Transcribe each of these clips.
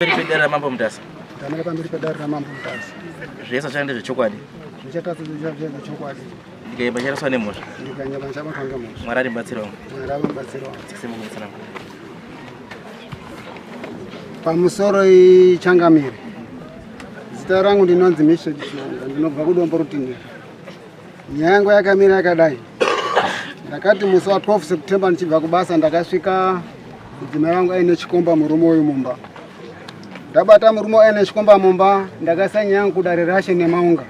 Pamberi pedare raMambo Mutasa. Ndamira pamberi pedare raMambo Mutasa. Zvese zvachanga ndezvechokwadi. Zvichatasa ndezvechokwadi. Ndikanyeba ndichabatwa nemhosva. Ndikanyeba ndichabatwa nemhosva. Mwari ari mubatsiri wangu. Mwari ari mubatsiri wangu. Simuka mutsana. Pamusoro ichangamire. Zita rangu ndinonzi Mishek Chionga, ndinobva kuDombo Rutinhira. Nyaya yangu yakamira yakadai. Ndakati musi wa 12 September ndichibva kubasa ndakasvika mudzimai wangu aine chikomba murume uyu mumba. Ndabata murume aine chikomba mumba, ndakaisa nyaya yangu kudare rashe nemaunga.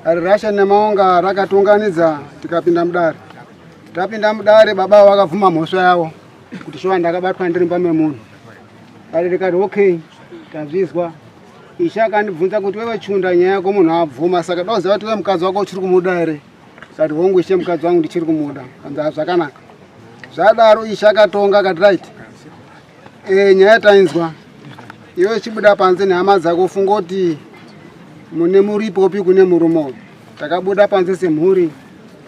Dare rashe nemaunga rakatunganidza tikapinda mudare. Tapinda mudare baba vakabvuma mhosva yavo kuti shuwa ndakabatwa ndiri mumba memunhu. Dare rikati okay, tazvizwa. Ishe akandibvunza kuti wewe Chunda nyaya yako munhu abvuma saka doziva kuti wewe mukadzi wako uchiri kumuda here? Sati hongu ishe mukadzi wangu ndichiri kumuda. Kanzi zvakanaka. Zvadaro ishe akatonga akati right. E, nyaya tainzwa. Iwe chibuda panze nehama dzako ufunga kuti mune muripo upi kune murume uyu. Takabuda panze semhuri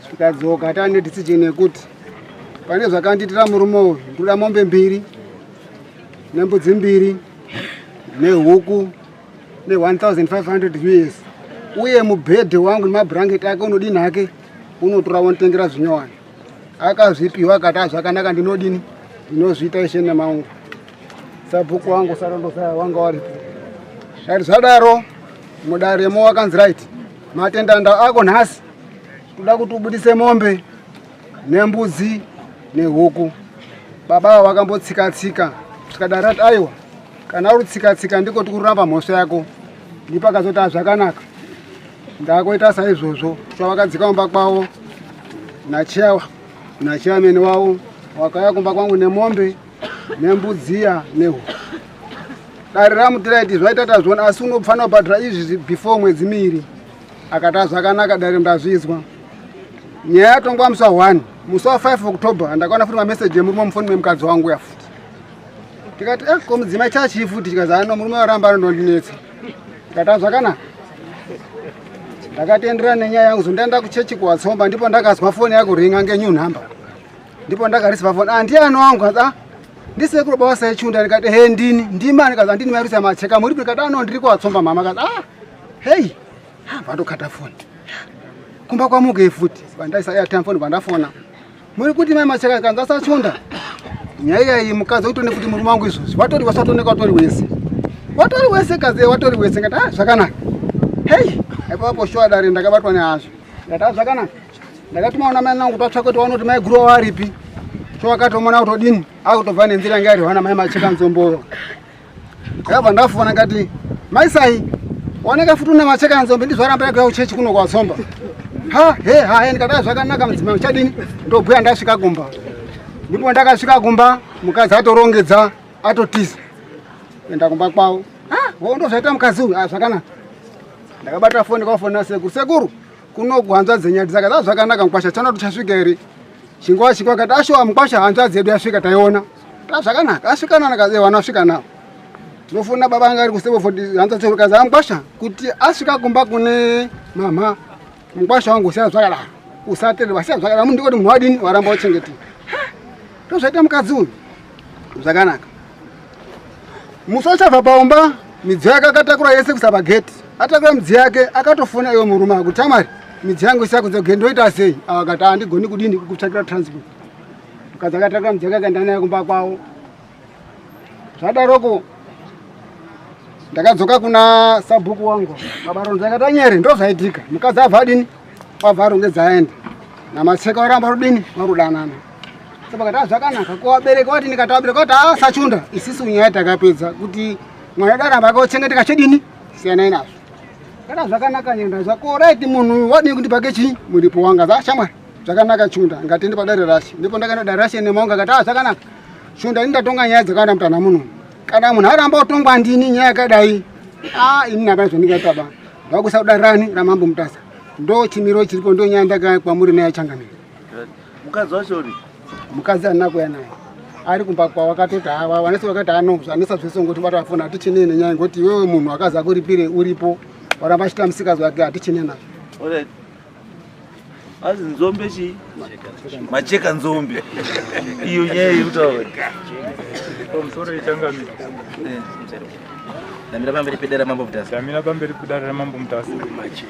tikadzoka taane decision yekuti pane zvakandiitira murume uyu ndoda mombe mbiri nembudzi mbiri nehuku ne 1500 us uye mubhedhe wangu nemabhurangeti ake unodini hake unotora wonditengera zvinyowani akazvipiwa akati azvakanaka ndinodini ndinozviita ishe nemaungu sabhuku wangu sarondosaya wanga waripo zvati zvadaro mudaremo wakanzi right matendanda ako nhasi toda kuti ubudise mombe nembudzi nehuku baba ava vakambotsika tsika tikadaro ati aiwa kana uri tsika tsika ndiko tikuramba mhosva yako ndipo akazoti azvakanaka ndakoita saizvozvo chavakadzika kumba kwavo nachairman wavo wakauya kumba kwangu nemombe nembudziya nehuku dare ramutiraiti zvaita tazviona asi unofanira kubhadhara izvi before mwedzi miiri akati azvakanaka dare ndazvizwa nyaya yatongwa musi wa 1 musi wa 5 October ndakaona futi mameseji emurume mufoni memukadzi wangu ya futi tikati eh ko mudzimai chachii futi chikazi ano murume waramba anondondinetsa ndikati azvakanaka ndakatenderana nenyaya yangu zondaenda kuchechi kuwatsomba ndipo ndakazwa foni yakuringa ngenew number ndipo ndakarisiva foni ah ndiani wangu ah ndisekuru baba saichunda ndikati he ndini ndimani kazi andini mairisa macheka muri ndikati ano ndiri kuwatsomba mama kazi ah hey vandokata foni kumba kwamuke futi vandaisa airtime foni vandafona muri kuti mai macheka kanzi asachunda nyaya iyi mukadzi utone kuti murume wangu izvozvi watori wese watoneka watori wese watori wese kazi watori wese ngati ah zvakanaka hei ipapo shuwa dare ndakabatwa nehazvo ngati ah zvakanaka ndakatuma una mai nangu kuti vatsvake kuti vaone kuti mai guru waripi so akatomona kutodini akutobva nenzira yanga iri hwana mai macheka nzomboyo ndakabva ndafona ngati mai sai oneka futi une macheka nzombe ndizvo aramba yakuya kuchechi kuno kwatsomba ha he ha he ndikati zvakanaka mudzimai uchadini ndobhuya ndasvika kumba ndipo ndakasvika kumba mukadzi atorongedza atotiza kuenda kumba kwavo ah ndozvaita mukadzi uyu ah zvakanaka ndakabata foni kwafonera sekuru sekuru kuno kuhanzvadzi dzenyati dzaka za zvakanaka mukwasha chana tuchasvika here chinguva chinguva kati ashuwa mukwasha hanzvadzi yedu yasvika taiona ta zvakanaka asvika nana kazi wana asvika nawo tinofuna baba anga ari kusebo foti hanzvadzi yedu kazi amukwasha kuti asvika kumba kune mama mukwasha wangu usiya zvakadaro usaterera wasiya zvakadaro munhu ndikoti munhu wadini waramba uchengeti ndozvaita mukadzi uyu zvakanaka musi uchabva paumba midziyo yake akatakura yese kusa pageti atakura midziyo yake akatofona iwe murume akuti tamari midziyo yangu isa kunze geti ndoita sei akati handigoni kudini kukutsvakira transport mukadzi akatakura midziyo yake akaenda naye kumba kwavo zvadaroko ndakadzoka kuna sabhuku wangu baba ronzi akati anyere ndozvaitika mukadzi abva adini wabva arongedza aenda namaseka waramba rudini warudanana saka kati zvakanaka ko vabereki vati ndikati vabereki vati a sachunda isisu nyaya takapedza kuti mwana daramba akochengeteka chedini siyanai nazvo kana zvakanaka nyenda zvako right munhu wadii kundipa chii muripo wanga zashamwari zvakanaka chunda ngatiende padare rashe ndipo ndakaenda dare rashe nemaunga akati a zvakanaka chunda ini ndatonga nyaya dzakawanda mutana muno kana munhu aramba kutongwa ndini nyaya yakadai a ini ndakana zvandingaita ba ndakusa kudare rani ramambo mutasa ndo chimiro chiripo ndo nyaya ndakaya kwamuri naye changamire mukadzi wacho uri mukadzi andina kuya naye ari kumba kwavo akatoti hawa vanese vakati ano zvanetsa zvese ngoti bata foni hatichinei nenyaya ngoti iwewe munhu akazi akuripire uripo waramba achita musikazi wake hatichinei nazvo Alright. Azi nzombe chii? Macheka nzombe. Iyo nyaya iri kutaura. Pamusoro ichangamira. Ndamira pamberi pedare raMambo Mutasa. Ndamira pamberi pedare raMambo Mutasa.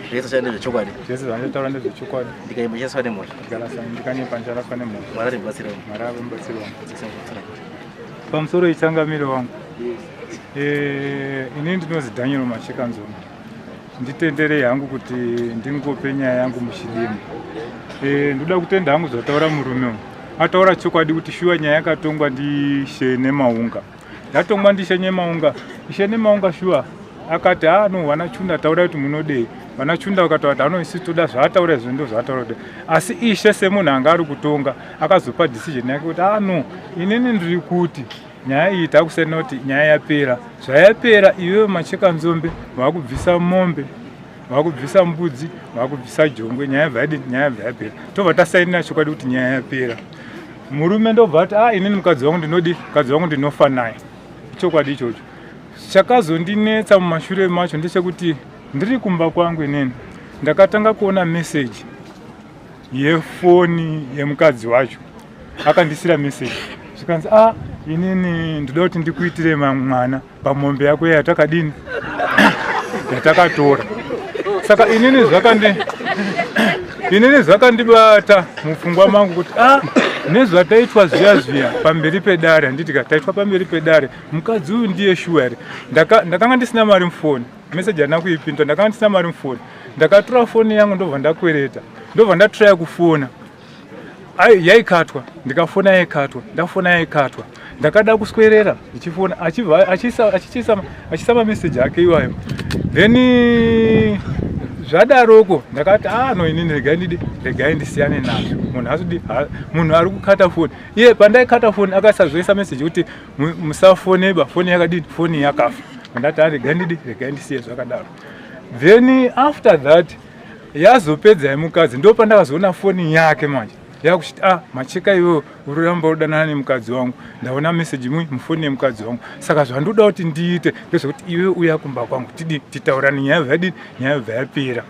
Zvese zvanditaura ndezvechokwadi. Zvese zvanditaura ndezvechokwadi. Ndikanyeba ndichaswa nemhosva. Ndikarasa ndikanyepa ndicharaswa nemhosva. Mwari ari mubatsiri wangu. Mwari ari mubatsiri wangu. Pamusoro ichangamire wangu. Eh, ini ndinozi Daniel Macheka Nzombe. Nditenderei hangu kuti ndingope nyaya yangu muchidimbu. Eh, ndoda kutenda hangu zvataura murume uyu. Ataura chokwadi kuti shuwa nyaya yakatongwa ndiShe Nemaunga. Yatongwa ndiShe Nemaunga. Ishe Nemaunga shuwa akati ah no vana Chunda taura kuti munodei. Vana Chunda vakataura kuti ano isu toda zvaataura izvo ndo zvaataura kuti. Asi Ishe semunhu anga ari kutonga akazopa decision yake kuti ah no inini ndiri kuti nyaya iyi takusaina kuti nyaya yapera. Zvayapera iwewe Macheka Nzombe vakubvisa mombe vakubvisa mbudzi vakubvisa jongwe nyaya yabva yadini nyaya yabva yapera tobva tasainira chokwadi kuti nyaya yapera murume ndobva ati ah inini mukadzi wangu ndinodi mukadzi wangu ndinofa naye chokwadi ichocho chakazondinetsa mumashure macho ndechekuti ndiri kumba kwangu inini ndakatanga kuona meseji yefoni yemukadzi wacho akandisira meseji zvikanzi ah inini ndoda kuti ndikuitire mwana pamombe yako yatakadini yatakatora saka inini zvakandi inini zvakandibata mupfungwa mangu kuti ah nezvataitwa zviya zviya pamberi pedare handiti ka taitwa pamberi pedare mukadzi uyu ndiye shuwa here ndakanga ndisina mari mufoni meseji handina kuipinda ndakanga ndisina mari mufoni ndakatora foni yangu ndobva ndakwereta ndobva ndatraya kufona yaikatwa ndikafona yaikatwa ndafona yaikatwa ndakada kuswerera ndichifona achibva achisa achichisa achisa mameseji ake iwayo then zvadaroko ndakati ah no inini regai ndidi regai ndisiyane nazvo munhu asudi munhu ari kukata foni iye pandaikata foni akasazoisa meseji kuti musafoneba foni yakadini foni yakafa ndati ah regai ndidi regai ndisiye zvakadaro then after that yazopedza yemukadzi ndopandakazoona foni yake manje yakuchiti ah macheka iwewe ururamba udanana nemukadzi wangu ndaona meseji mui mufoni yemukadzi wangu saka zvandoda kuti ndiite ndezvekuti iwe uya kumba kwangu tidi titaurane nyaya yobva yadini nyaya yobva yapera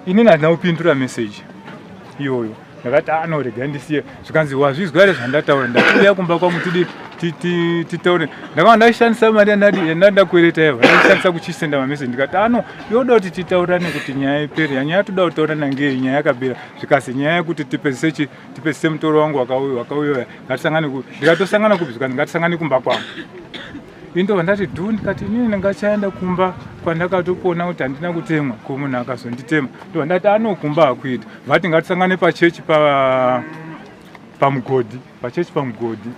inini handina kupindura meseji iyoyo ndakati ah no regai ndisiye zvikanzi wazvizwa here zvandataura ndati uya kumba kwangu tidi titaure ndakanga ndaishandisa mari yandandakwereta yava ndaishandisa kuchisenda mameseji ndikati ano ah, yoda kuti titaurane kuti nyaya ipere yanyaya toda kutaurana ngei nyaya yakapera zvikasi nyaya yekuti tipedzise chi tipedzise mutoro wangu wakauya ngatisangane ndikatosangana kupi zvikanzi ngatisangane kumba kwangu ini ndobva ndati dhu ndikati inini ndingachaenda kumba kwandakatopona kuti handina kutemwa ko munhu akazonditema ndobva ndati anokumba hakuita vati ngatisangane pachechi pa pamugodhi pachechi pamugodhi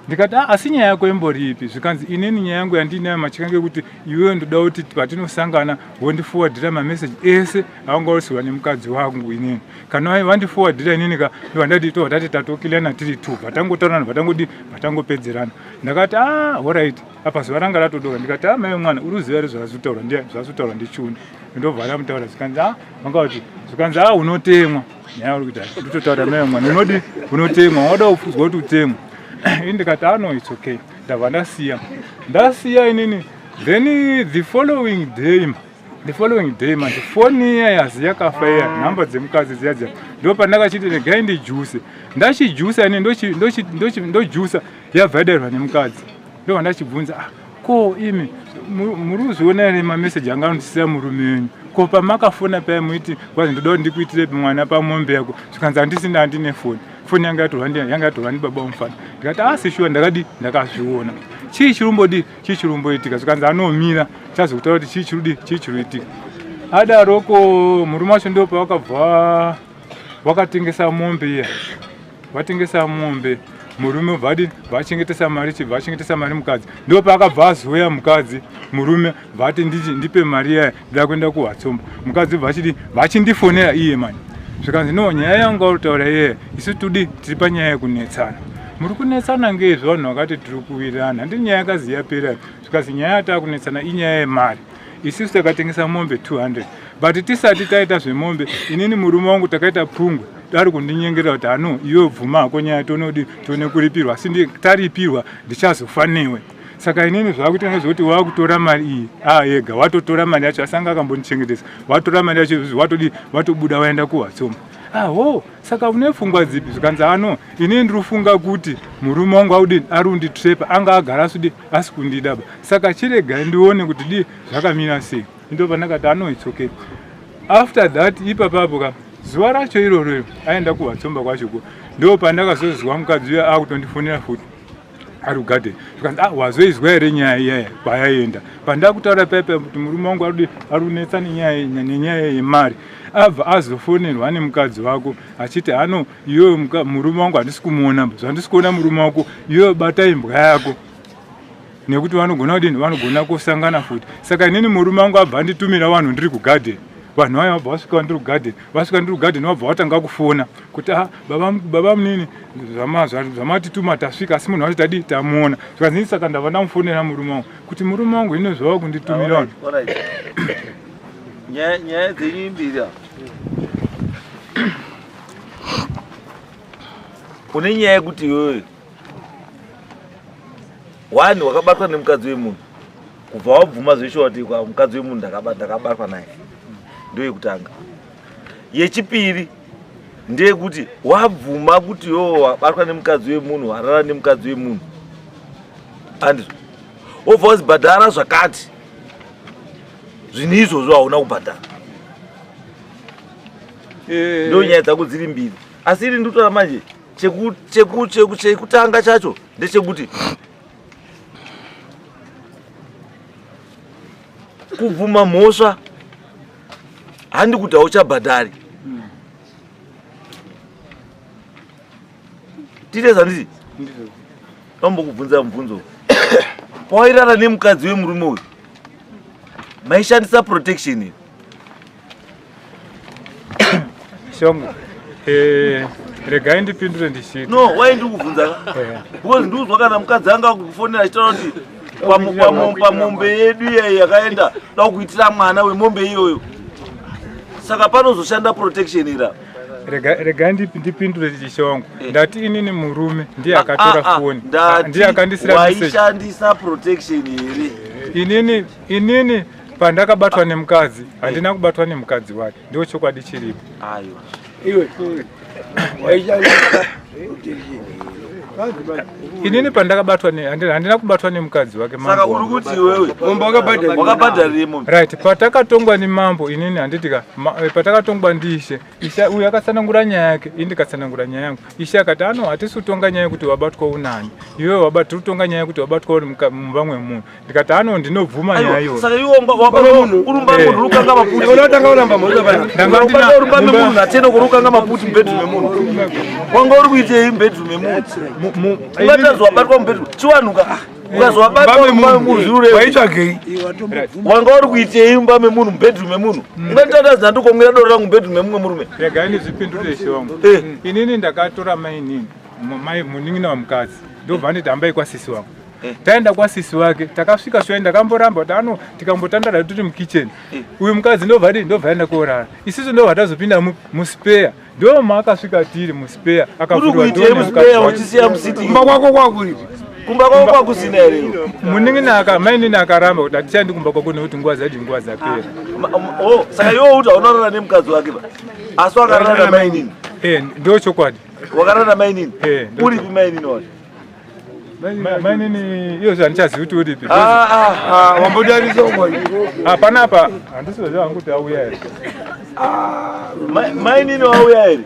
ndikati ah, asi nyaya yako imbori ipi zvikanzi inini nyaya yangu yandiinayo machika ngekuti iwewe ndoda kuti patinosangana wondifowadhira mameseji ese aungausirwa nemukadzi wangu inini kana vandifowadhira inini ka ndobva tobva tati tatokilana tiri two vatangotaurana vatangodi vatangopedzerana ndakati ah horait apa zuva ranga ratodoka ndikati ah mai mwana uri kuziva here zvazutaurwa zvazutaurwa ndichuni ndobva ramutaura zvikanzi ah vanga kuti zvikanzi ah unotemwa nyaya uri kuita ndototaura mai mwana unodi unotemwa wada kufudzwa kuti utemwe ini ndikati ah no it's okay ndabva ndasiya ndasiya inini then the following day the following day manje foni iya yazi yakafa iya nhamba dzemukadzi dziya dziya ndo pandakachiti regai ndijuse ndachijusa ini ndojusa yabva yadairwa nemukadzi ndobva ndachibvunza ah, ko imi muri kuzviona here mameseji anga anondisiya murume wenyu ko pamakafona paya muiti kwazi ndoda kuti ndikuitire mwana pamombe yako zvikanzi handisina handine foni foni yanga yatorwa yanga yatorwa ndibaba womufana ndikati asi ah, shuwa ndakadi ndakazviona chii chirumbodi chii chirumboitika zvikanzi anomira chazokutaura kuti chii chirudi chii chiruitika adaroko murume wacho ndo pawakabva wakatengesa mombe iya vatengesa mombe murume vadi vachengetesa mari chibva achengetesa mari mukadzi ndo paakabva azouya mukadzi murume vati ndipe mari iya ndoda kuenda kuwatsomba mukadzi vachidi vachindifonera iye mani zvikanzi no nyaya yangu autaura iye isu tudi tiri panyaya yekunetsana muri kunetsana ngeizvo vanhu vakati tiri kuwirirana handiti nyaya yakazi yapera zvikanzi nyaya yatakunetsana inyaya yemari isusu takatengesa mombe 200 but tisati taita zvemombe inini murume wangu takaita pungwe ari kundinyengerera kuti ano iwe bvuma hako nyaya tonodi tone kuripirwa asi taripirwa ndichazofa newe. Saka inini zvakuita nezvekuti wakutora mari iyi ega watotora mari yacho asanga akambondichengetesa, watora mari yacho watodi watobuda waenda kuHatsoma. Aho, saka une pfungwa dzipi? Zvikanzi ano inini ndiri kufunga kuti murume wangu audini ari kunditrepa, anga agara asudi asi kundida ba, saka chiregai ndione kuti di zvakamira sei. Ndo pandakati ano it's okay. After that ipapapo ka zuva racho iroro aenda kuHatsomba kwacho ko ndo pandakazozwa mukadzi uya akutondifonera futi ari kugarden, zvikanzi ah, wazoizwa here nyaya iyaya kwayaenda? Pandakutaura paipa kuti murume wangu ari kunetsa nenyaya yemari, abva azofonerwa nemukadzi wako achiti ano iwewe murume wangu handisi kumuona, zvandisi kuona murume wako iwewe bata imbwa yako nekuti vanogona kudini, vanogona kusangana futi. Saka inini murume wangu abva anditumira vanhu ndiri kugarden, vanhu vaya vabva vasvika ndiri kugarden, vasvika ndiri kugarden vabva vatanga kufona kuti ah, baba munini zvamatituma tasvika, asi munhu wacho tadii tamuona. Zvikanzi saka ndabva ndamufonera murume wangu kuti murume wangu ino zvava kunditumira vanhu. Nyaya dzenyu imbiri apa. Une nyaya yekuti iwewe one wakabatwa nemukadzi wemunhu, kubva wabvuma zveshuwa kuti mukadzi wemunhu ndakabatwa naye, ndoyekutanga. Yechipiri ndeyekuti wabvuma kuti iwewe wabatwa nemukadzi wemunhu, warara nemukadzi wemunhu, andizvo wobva wazibhadhara zvakati, zvinhu izvozvo hauna kubhadhara. Ndo nyaya dzako dziri mbiri, asi ini ndikutora manje chekutanga chacho ndechekuti kubvuma mhosva handi kuti hauchabhadhari. Tiite zvanditi tombokubvunza mubvunzo, pawairara nemukadzi wemurume uyu maishandisa protection here? Shongo, regai ndipindure ndichiti no, wai ndiri kubvunza ka because ndikuzwa kana mukadzi anga akufonera achitaura kuti pamombe yedu iyeyi yakaenda da kuitira mwana wemombe iyoyo, saka panozoshanda protection ira. Regai ndipindure chishe wangu. Ndati inini murume ndiye akatora foni, ndiye akandisira message. Waishandisa protection here? Inini pandakabatwa nemukadzi handina kubatwa nemukadzi wake, ndio chokwadi chiripo. Aiwa. Iwe waishandisa protection. Inini pandakabatwa handina kubatwa nemukadzi wake. Saka Mambo uri wangu. kuti iwewe Mombe wakabhadharira. Wakabhadharire mombe? Right, patakatongwa nemambo inini handiti ka patakatongwa ndiishe, ishe uyu akatsanangura nyaya yake, ini ndikatsanangura nyaya yangu. Ishe akati ano hatisi kutonga nyaya yekuti wabatwa unani iwewe, tiri kutonga nyaya yekuti wabatwa uri mumba mwemunhu. Ndikati ano ndinobvuma nyaya iyoyo. Saka iwe urumba munhu urukanga maputi. Unotanga uramba mhosva pana. Ndanga ndina- Urumba memunhu nateno kurukanga maputi mubedroom memunhu. Wanga uri kuitei mubedroom memunhu? Ungatadzi wabatwa mubedroom chiwanuka ukazowabatwa mumba memunhu zvirureva Waitsvagei? Wanga uri kuitei mumba memunhu, mubedroom memunhu? Ungatadzi ndandikomwira doro rangu mubedroom memumwe murume? Regai ndizvipindure ishe wangu. Inini ndakatora mainini mai munin'ina wamukadzi, ndobva nditi hambai kwasisi wangu. Taenda kwasisi wake, takasvika shuwa ndakamboramba kuti ano tikambotandara tiri mukicheni. Uyu mukadzi ndobva adi ndobva aenda korara, isusu ndobva tazopinda muspare, ndo maakasvika tiri muspare. Uri Akavhurwa kuitei door muspare nemukadzi wake. uchisiya musiti? Kumba kwako kwakuripi? Kumba kwako kwakusina here iwe? Munin'ina aka mainini akaramba kuti hatichaendi kumba kwako nekuti nguva zadi nguva dzapera. Oh, saka iwe uti haunarara nemukadzi wake ba, asi wakarara namainini? Ndo chokwadi. Wakarara namainini? Eh, Uripi mainini wacho? Mainini iyo handichazivi kuti uripi. Ah, ah. Ah, wambodarisa uko. Ah, panapa handisi kuziva hangu kuti auya here. Mainini wauya here?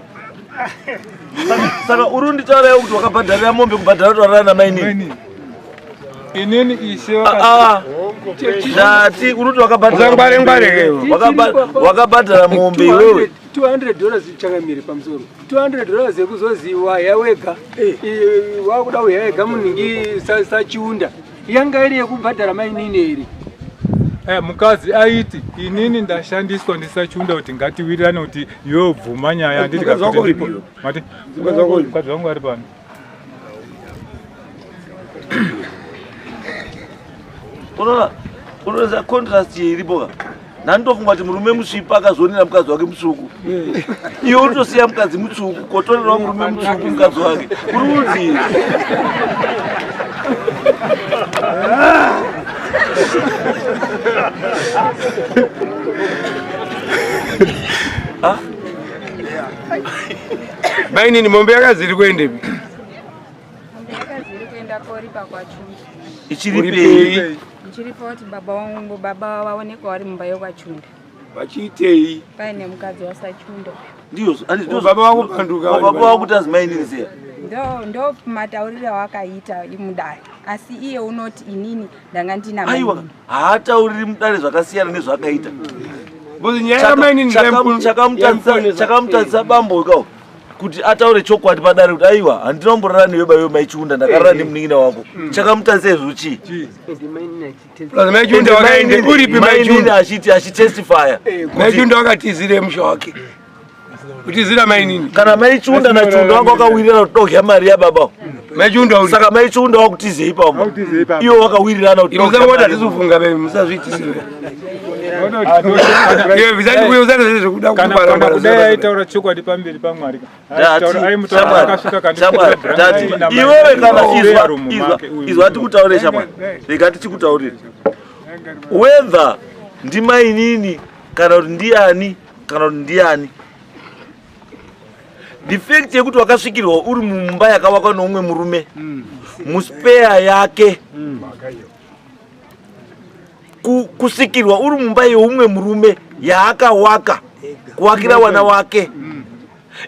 Saka uri unditaura iwe kuti wakabhadharira mombe, kubhadhara kuti warara namainini? Mainini inini ishe Ah, ah. Ndati uri kuti wakabhadhara Usangware ngware iwe. Wakabhadhara mombe iwewe. $200 changamire, pamusoro, $200 yekuzoziwa yawega wakuda uya wega muningi sachiunda yanga iri yekubhadhara mainini here? Mukadzi aiti inini ndashandiswa ndisachiunda kuti ngatiwirirane kuti iwewe bvuma nyaya handiti. Mukadzi wako uripi? Mati Mukadzi wako uripi? Mukadzi wangu ari pano. Unoona, unoona contrast iripo ka. Ndandofunga kuti murume musvipa akazonera mukadzi wake mutsvuku, iwe unotosiya mukadzi mutsvuku kotorerwa murume mutsvuku mukadzi wake, uri kunzi Mainini, mombe yakaziri kuendepi? Mombe yakaziri kuenda koripa kwaChunda. Ichiripei? Ichiripa kuti baba wangu, baba vaonekwa vari mumba yekwaChunda. Vachiitei? Paine mukadzi waSachunda. Ndiyo. Baba vakupanduka. Baba vakuti azimainini siya. Ndo matauriro awakaita mudare, asi iye unoti inini ndanga ndina Aiwa, mainini. haatauriri mudare zvakasiyana nezvaakaita. Because nyaya yamainini Chakamutadzisa bambo ikawo kuti ataure chokwadi padare kuti aiwa, handina kumborara newe baiwe maichiunda, ndakarara nemunin'ina wako. Chakamutadzisa izvo chii? Plus maichiunda wakaende uripi? Mainini Maichiunda achiti achitestifya. Maichiunda wakatizire musha wake, kutizira mainini. Kana maichiunda nachiunda wanga wakawirirana kuti dogya mari yababa, Maichiunda uri saka maichiunda wakutizei pamba Wakutizei pamba? Iwo wakawirirana kuti dogya imusangoti mari. hatisifunga baby, musazviitisire. Iwe visati usati zvekuda Kana kuparambara. kudai aitaura chokwadi pamberi paMwari, Tati, aimutora akasvika. Shamwari, tati, iwewe kana izwa, izwa, izwa, tikutaurire shamwari, rega tichikutaurire whether ndimainini kana kuti ndiani, kana kuti ndiani. The fact yekuti wakasvikirwa uri mumba yakavakwa neumwe murume muspare yake, kusvikirwa uri mumba yeumwe murume yaakawaka kuwakira wana wake,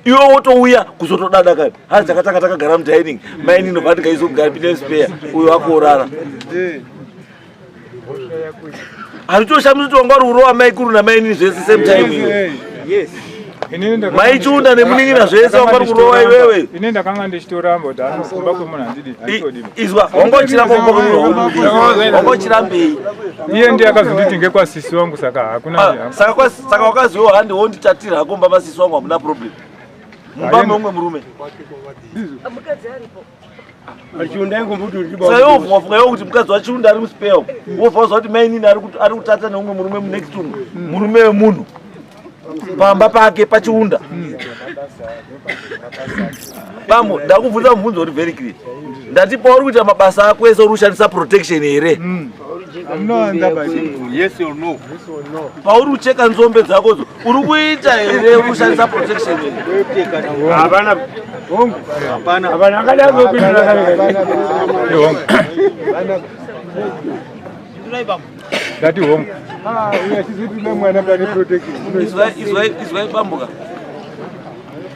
iwe wotouya kuzotodada kani, hanzi takatanga takagara mudining, mainini obva ndikaizogara pinde spare, uyo akorara. Hazvitoshamisi kuti wanga uri urova maikuru namainini zvese same time iwe. Maichiunda nemunin'ina zvese wanga uri kurova iwewe. Ini ndakanga ndichitoramba kuti anokumba kwemunhu handidi, handitodi. Izwa, wanga uchiramba kumba kwemunhu, wanga uchirambei? Iye ndiye akazonditi ngekwasisi wangu, saka hakuna. Ah, saka wakaziwa handi wonditatira hako mumba masisi wangu, hamuna problem mumba meumwe murume. Chiunda ingombuti. Saka iwe wafunga iwe kuti mukadzi wachiunda ari muspare, wobva waziva kuti mainini ari kutata neumwe murume munext room, murume wemunhu pamba pake pachiunda. Bambo, ndakubvunza mubvunzo uri very clear. Ndati pauri kuita mabasa ako ese, uri kushandisa protection here? Munoanza basi. Yes or no? Pauri kucheka nzombe dzakodzo, uri kuita here, uri kushandisa protection here? Hapana. Hapana. Hapana akadazopindura. Hongu. Ndati hongu. Uyo mwana pane protection. Izwai, izwai, izwai bambuka.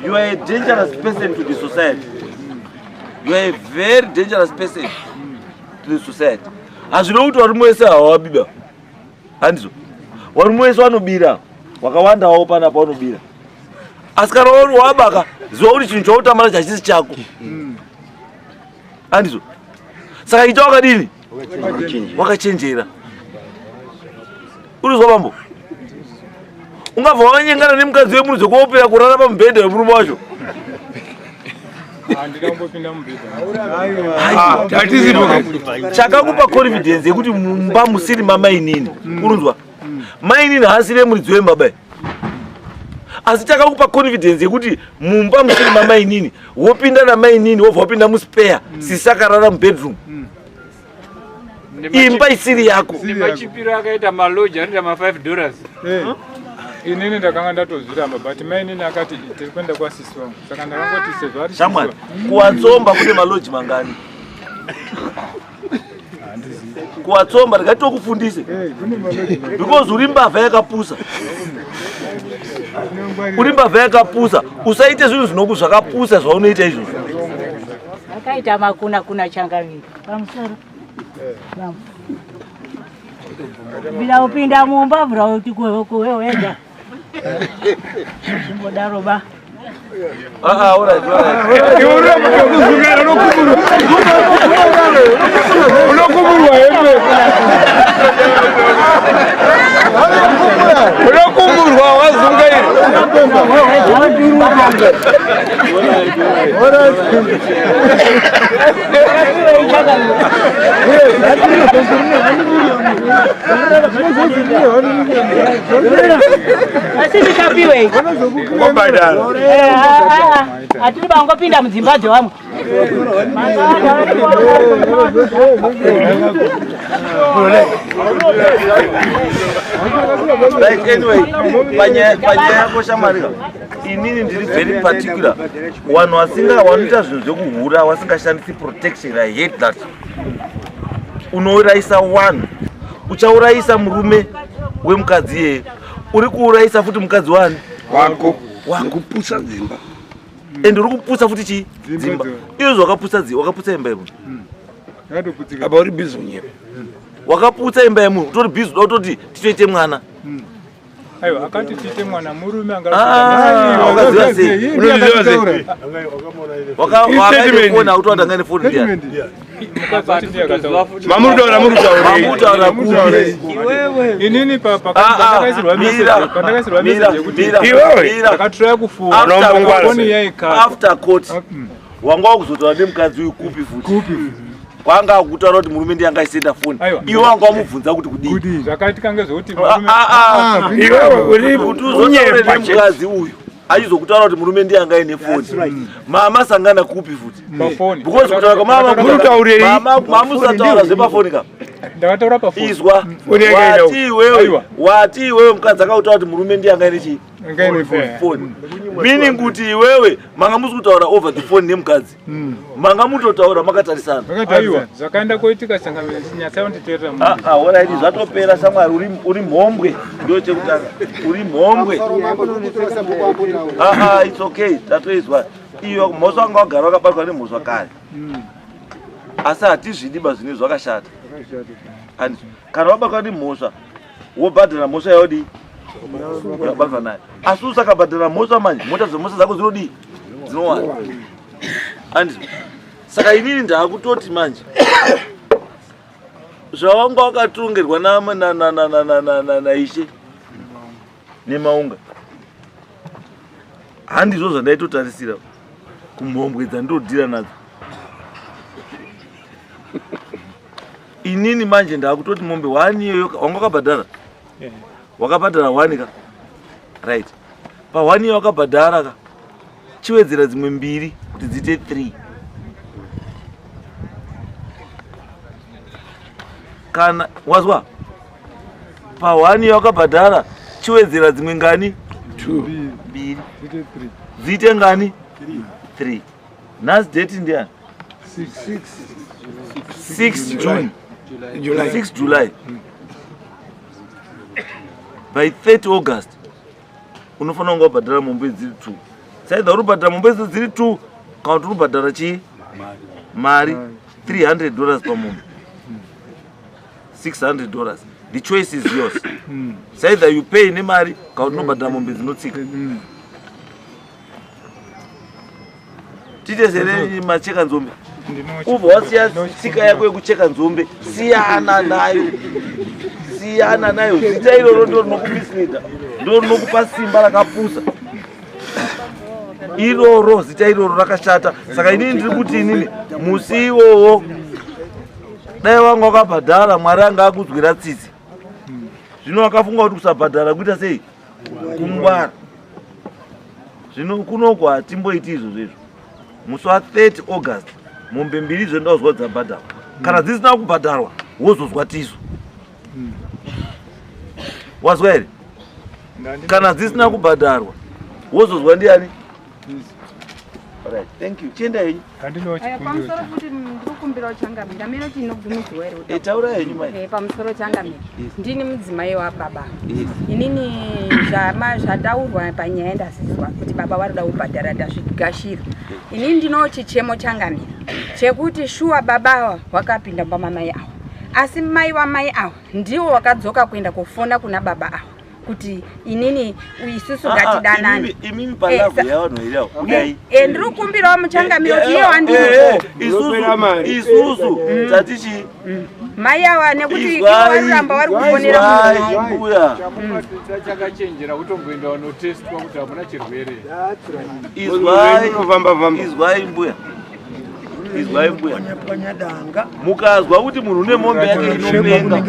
You are a dangerous person to the society. You are a very dangerous person to the society. Hazvino kuti varume wese havawabiba, handizvo? Varume wese vanobira, wakawandawo panapa vanobira, asi kana uri wabaka, ziva kuti chinhu chautambana chachisi chako, handizvo? Saka ita wakadini, wakachenjera. Urizwa bambo, ungabva wakanyengana nemukadzi wemunhu zvekuopera kurara pamubhedha wemurume wacho. Handina kumbopinda mubhedha. Hatisipo. Chakakupa confidence yekuti mumba musiri mamainini, urunzwa, mainini haasiri muridzi wemba bai, asi chakakupa confidence yekuti mumba musiri mamainini wopinda namainini, wobva wapinda muspare, sisi akarara mubedroom, imba isiri yako. Nemachipiro akaita malodge anoita ma5 dollars. Inini ndakanga ndatozviramba, but mainini akati tiri kuenda kwasisi wangu, saka ndakangoti sezvo ari Shamwari, kuwatsomba kune malodge mangani? Kuwatsomba ndingatokufundise because uri mbavha yakapusa, uri mbavha yakapusa. Usaite zvinhu zvinoku zvakapusa zvaunoita izvozvo. Akaita makuna kuna changamiro, pamusoro bila upinda mumba vura kuti kuwe wega chimbodaro ba. Ah, ah, alright, alright. Iwe unokumurwa hembe, unokumurwa wazungaira. Asi ndichapiwei? Ngobhadhara. Hatiri vangopinda mudzimba dzevamwe. Right, anyway, panyaya yako shamwari ka, inini ndiri very particular. Vanhu vasinga vanoita zvinhu zvekuhura vasingashandisi protection, I hate that. Unourayisa wanhu, uchaurayisa murume wemukadzi iyeye, uri kuurayisa futi mukadzi wani wako wako, kuputsa dzimba. And uri kuputsa futi chii? Dzimba. Izvo wakaputsa dzimba, wakaputsa imba yemunhu. Apa uri busy kunyepa. Wakaputsa imba yemunhu, utori busy uda kutoti titoite mwana. Aiwa, akati tiite mwana, murume. Ah, wakaziva sei? Unoziva sei? Wakaine foni, akuti watanga nefoni ndiani? Mamurutaura, murutaurei? Mamutaura kupi? Inini Ah, ah, pandakaisirwa mira, message, pandakaisirwa mira, message yekuti mira, Iwewe? mira. ndakatraya kufona, After foni court, yaikata. After court wanga wakuzotaura nemukadzi uyu kupi futi? Kwanga akutaura kuti murume ndiye angaisenda foni? Aiwa. Iwe wanga wamubvunza kuti kudii? Zvakaitika ngezvekuti Ah, murume ah, ah. Iwewe uri Kuti uzotaure kunyepa chete. nemukadzi uyu achizokutaura kuti murume ndiye angaine foni, mama sangana kupi futi? Pafoni. Because kutaura kwamama, Murutaurei? mamusataura zvepafoni ka. Ndakataura pafoni. Izwa. Foni yakaenda Wati iwewe, Aiwa. wati iwewe mukadzi akakutaura kuti murume ndiye angaine chii? Angaine foni. Foni, meaning kuti iwewe manga musi kutaura over the phone nemukadzi, manga mutotaura makatarisana. Aiwa, zvakaenda koitika, nyatsaunditeerera. Ah, ah, alright, zvatopera shamwari, uri mhombwe, ndo chekutanga, uri mhombwe. Ah, ah, it's okay, tatoizwa. Iyo mhosva wanga wagara wakabatwa nemhosva kare, asi hatizvidi ba, zvinhu zvakashata. And kana wabatwa nemhosva, wobhadhara mhosva yaodii yabatwa nayo, asi usakabhadhara mhosva manje, mota dzemhosva dzako dzinodii? Dzinowana. And saka inini ndaakutoti manje zvawanga wakatongerwa naishe nemaunga handizvo zvandaitotarisira kumhombwe dzandinodhira nadzo inini. Manje ndaakutoti mombe one iyoyo wanga wakabhadhara, wakabhadhara one ka, right? Pahone iyo wakabhadhara ka, chiwedzera dzimwe mbiri kuti dziite three. Kana wazwa, pahone iyo wakabhadhara, chiwedzera dzimwe ngani? Mbiri, dziite ngani? Three. Nhasi date ndiani? 6 June. July. 6 July. By 30 August unofanira kunge wabhadhara mombe dziri 2. Saidha uri kubhadhara mombe idzo dziri 2, kana kuti uri kubhadhara chii? Mari $300 pamombe, $600. The choice is yours. It's either you pay nemari kana kuti unobhadhara mombe dzinotsika. Tiite sere macheka nzombe, ubva wasiya tsika yako yekucheka nzombe. Siyana nayo, siyana nayo. Zita iroro ndo rinokumisleada, ndo rinokupa simba rakapusa iroro. Zita iroro rakashata. Saka inini ndiri kuti inini musi iwowo dai wanga wakabhadhara, Mwari anga akudzwira tsitsi. Zvino wakafunga kuti kusabhadhara kuita sei? Kungwara. Zvino kunoko hatimboiti izvozvo izvo. Musi wa30 August mombe mbiri zvendazwa dzabhadharwa. Kana dzisina kubhadharwa, wozozwa tisu. Wazwa here? Kana dzisina kubhadharwa, wozozwa ndiani? Alright, thank you, chienda henyu. Aya, pamusoro futi ndiri kukumbirawo changamire, ndamene kuti inobvumidzwa here? Eh, taura henyu mai. Pamusoro changamire, ndini mudzimai wababa. Inini zvataurwa panyaya ndazizwa kuti baba vari kuda kubhadhara, ndazvigashira. Inini ndino chichemo changamire chekuti shuwa baba ava wakapinda mumba mamai ava, asi mai wamai ava ndiwo wakadzoka kuenda kofona kuna baba ava kuti inini isusu Ah, ah, ngatidanane. Imimi palavhu yavanhu iri avo kudai. Ndiri kukumbirawo muchangamire kuti iye wandiri Isusu tatichi mai ava nekuti ivo varuramba vari kufonera munhu wangu. Mbuya. Chakachenjera kutomboenda wanotestwa kuti hamuna chirwere. Izwai, izwai mbuya. Izwai mbuya, mukazwa kuti munhu une mombe yake inopenga,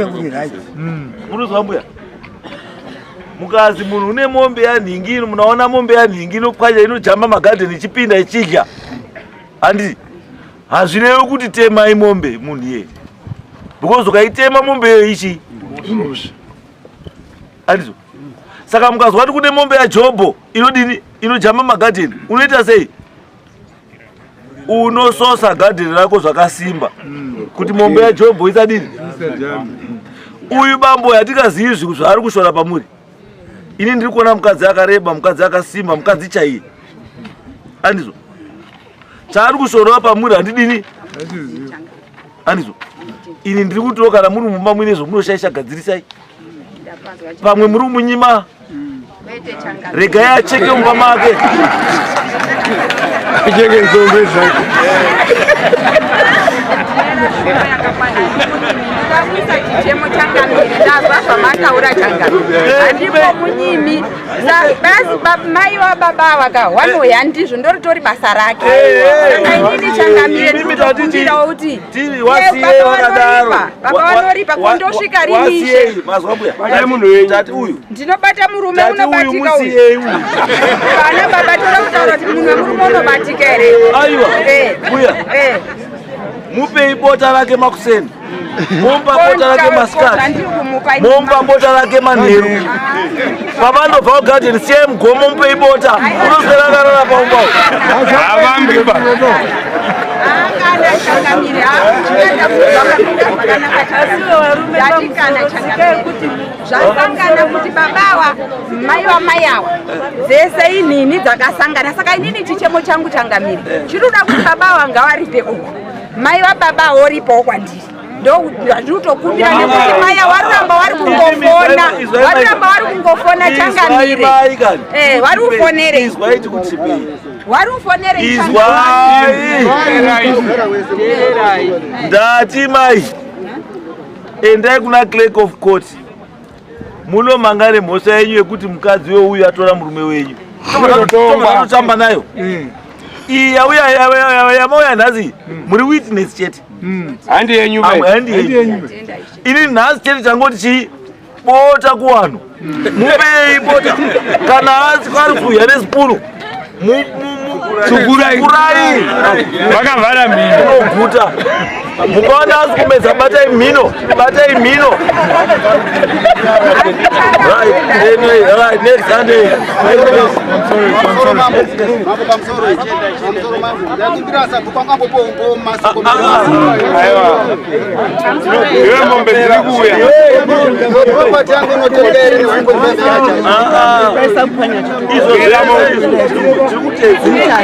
munozwa mbuya, mukazi munhu une mombe yanhingi, munaona mombe yanhingi inopwanya, inojamba magadheni, ichipinda ichidya, handiti? Hazvirevi kuti temai mombe munhu iyeye, because ukaitema mombe iyoyo ichi, handizvo? Saka mukazwa kuti kune mombe yaJobho inodini, inojamba magadheni, unoita sei? Unososa gadheni rako zvakasimba kuti mombe yaJobho isadini. Uyu bambo yatikazivi zvaari kushora pamuri, ini ndiri kuona mukadzi akareba, mukadzi akasimba, mukadzi chaiye, handizvo? Chaari kushorawo pamuri handidini, handizvo? Ini ndiri kutiwo kana muri mumba muine zvomunoshaisha, gadzirisai. Pamwe muri kumunyima, regai acheke mumba make. Acheke nzombe zvake. Ndakuisa chichemo changamire, ndazwa zvamataura changamire, handipo munyimi. Basi mai wababa vakahwanoya, ndizvo ndoritori basa rake. Saka inini changamire, ndikutokumbirawo kuti wasiye wakadaro. Baba vanoripa kondosvika rinishe. Wasiyei, mazwa mbuya? Tati uyu Ndinobata murume. Tati uyu Unobatika uyu. Musiyei uyu. Vana baba, toda kutaura kuti munhu wemurume unobatika here? Aiwa. Mbuya, mupei bota rake makuseni, momupa bota rake masikati, Handiri kumupa. momupa bota rake manheru. Pavandobva kugadheni, siyai mugomo, mupei bota, unoswera akarara paumba. Havambiba. Kana changamire, ndatikana changamire, zvasangana kuti babawa mai vamai awa dzese inini dzakasangana. Saka inini chichemo changu changamire chiri kuda kuti babawa ngawaripe uku, mai vababa woripawo kwandiri. Ndo zvandinotokumbira, nekuti mai waruramba wari kungofona, waruramba wari kungofona changamire. Wari ufonere. Izwai, tikutsipei. Wari ufonere. Izwai, ndati mai, endai kuna clerk of court, munomanga nemhosva yenyu yekuti mukadzi weuyu atora murume wenyu. Totamba nayo iyi yauya, yamauya nhasi, muri witness chete. Handi yenyu. Amwe handi yenyu. Ini nhasi chete changoti chii, bota kuvanhu, mupei bota. Kana asi ari kuuya nesipunu, Tsukurai. tsukurai. Vakavhara mhino. Unoguta. Mukaona asi kumedza, batai mhino, batai mhino. Right, anyway, right, next Sunday. Mambo, pamusoro, pamusoro mambo, ndakumbira sabhuku angambopo masoko. Iwe, mombe dziri kuuya. Property yangu inotenga here ne1.5 yacho? Izvo zvese tiri kutedzera.